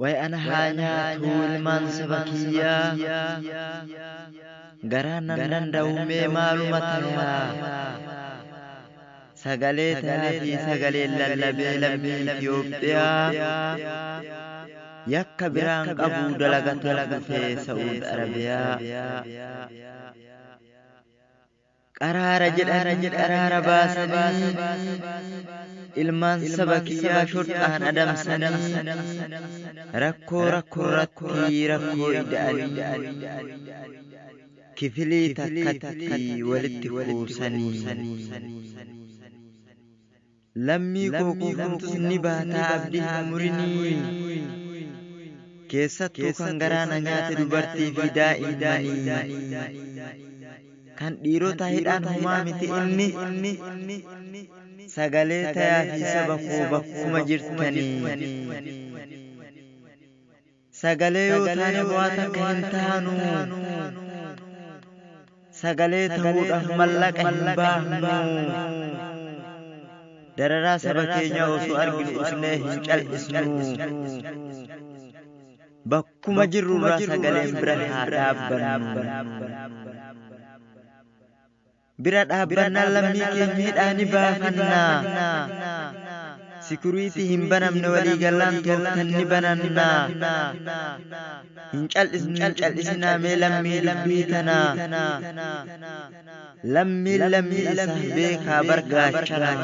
Way ana haa nyaatu ilmaan saba kiyyaa, garaan nan danda'u mee maaluma tayaa. Sagalee tayaa fi sagaleen lallabee lammii Itoophiyaa yakka biraan qabu dalagataaf dhufee Sa'uud Arabiyaa. Qaraara jedhanii qaraara baasanii ilmaan saba kiyyaa shorxaan adamsanii rakkoo rakkoorratti rakkoo ida'anii kifilii takkatti walitti kuusanii. Lammii koo kuufamtus ni baataa abdii hin murinii. Keessattuu kan garaa na nyaate dubartii fi daa'immanii. Kan dhiirota hidhaan homaa miti inni sagalee tayaa fi saba koo bakkuma jirtanii. Sagalee yoo taane waa takka hin taanu. Sagalee ta'uudhaaf mallaqa hin baafnu. Dararaa saba keenyaa osoo arginu usnee hin cal'isnu. Bakkuma jirrurraa sagaleen bira haa dhaabbannu. Bira dhaabbannaan lammii keenya hidhaa ni baafanna. Sikuriitii hin banamne waliigalaan tooftan ni bananna. Hin cal'isnu hin cal'isinaa mee lammii dubbii tanaa. Lammiin lammii isaaf beekaa bar gaachanaa.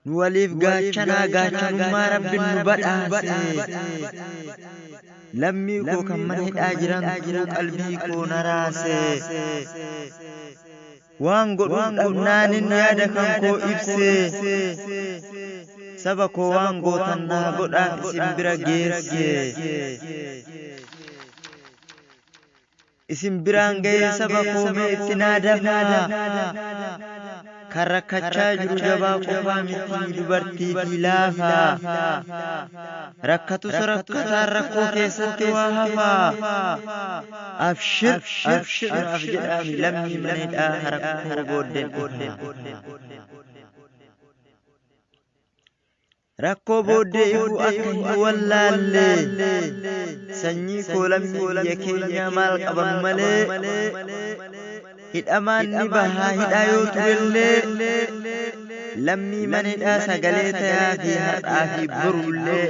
Nu waliif gaachanaa gaachanummaa rabbiin nu badhaase. Lammii koo kan mana hidhaa jirantu qalbii koo na raase. Waan godhuuf dhabnaanin yaada kan koo ibse. Saba koo waan gootan naa godhaaf isin bira geesse. Isin biraan ga'ee saba koo mee itti naa dafaa. Kan rakkachaa jiru jabaa qofaa miti dubartii fi laafaa. Rakkatus rakkataan rakkoo keessatti waa hafaa. Abshir abshir anaaf jedhaami lammii mana hidhaa rakkoo booddeen ifa. Rakkoo booddee ifuu akka hin wallaalle sanyii koo lammii biyya keenyaa maal qaban malee hidhamaan ni bahaa hidhaa yoo turellee lammii mana hidhaa sagalee tayaa fi har'aa fi borullee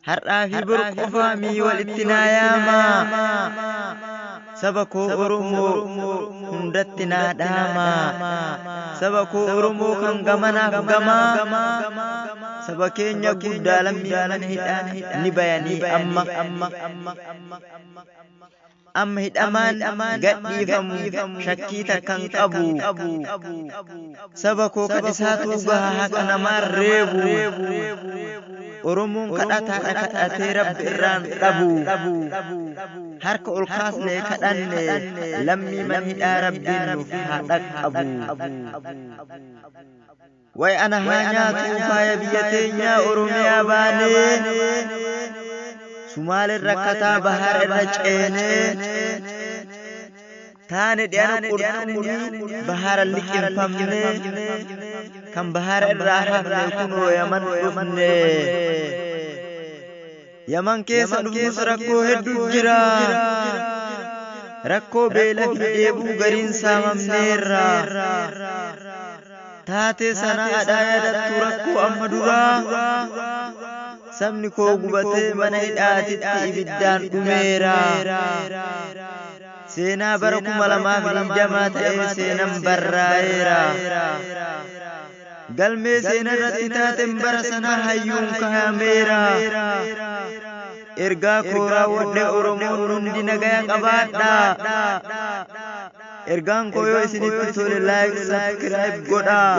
har'aa fi boru qofaa mii walitti naa yaamaa saba koo Oromoo hundatti naa dhaamaa saba koo Oromoo kan gamanaaf gamaa saba keenya guddaa lammii mana hidhaa ni bayanii amma amma hidhamaan gadhiifamu shakkii takkan qabu saba koo kan isaatu gaha haqa namaan reebu Oromoon kadhataadha kadhatee rabbi irraan dhabu harka ol kaasnee kadhanne lammii mana hidhaa rabbiin nuuf haa dhaqqabu. Way ana haa nyaatu faaya biyya teenyaa Oromiyaa baanee Sumaaleen rakkataa bahar irra ceenee taane dhiyaana qurxummii bahara liqinfamne kan bahara irraa hafne kunoo Yaman dhufne. Yaman keessa dhufnus rakkoo hedduu jira. Rakkoo beela fi dheebuu gariin saamamneerra. Taatee sana adhaa yaadattu rakkoo amma duraa. Sabni koo gubatee mana hidhaatitti ibiddaan dhumeera. Seenaa bara 2020 ta'ee seenan barraa'eera. Galmee seenaa irratti taateen bara sanaa hayyuun kaa'ameera. Ergaa koo raawwadhe Oromoon hundi nagaya qabaadha. Ergaan koo yoo isinitti tole like subscribe godhaa.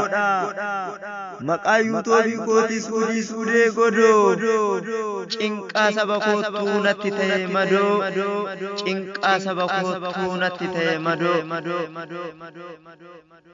Maqaa yuutuubii kootii Suudii Suudee Godoo. Cinqaa saba koottuu natti ta'e madoo. Cinqaa saba koottuu natti ta'e madoo.